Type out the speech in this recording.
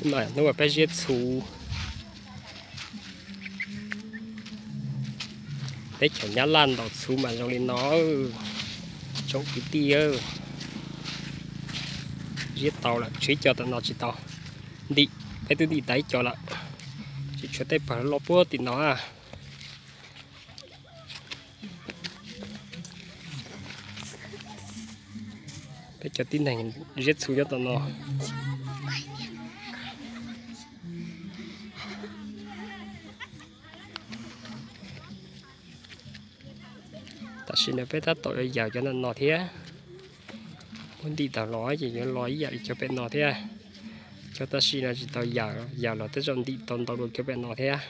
Hnub no peb ziab txhuv, teb chaws Nyab Laj ntaus txhuv mas zoo li no. Tsoom kwv tij, ziab tau lawm, tshuav ib co tom no tsis tau ntim, peb twb ntim tau ib co lawm, tsis tshuav tej pawg loj puag tim no. Peb cov tib neeg ziab txhuv nyob tom no. Tam sim no peb tab tom yuav yawm cov no no thiab. Muab ntim tau los ces yuav los ib yam li cov pem no thiab. Cov tam sim no tsis tau yawm, yawm los tej zaum ntim tau ntau dua cov pem no thiab.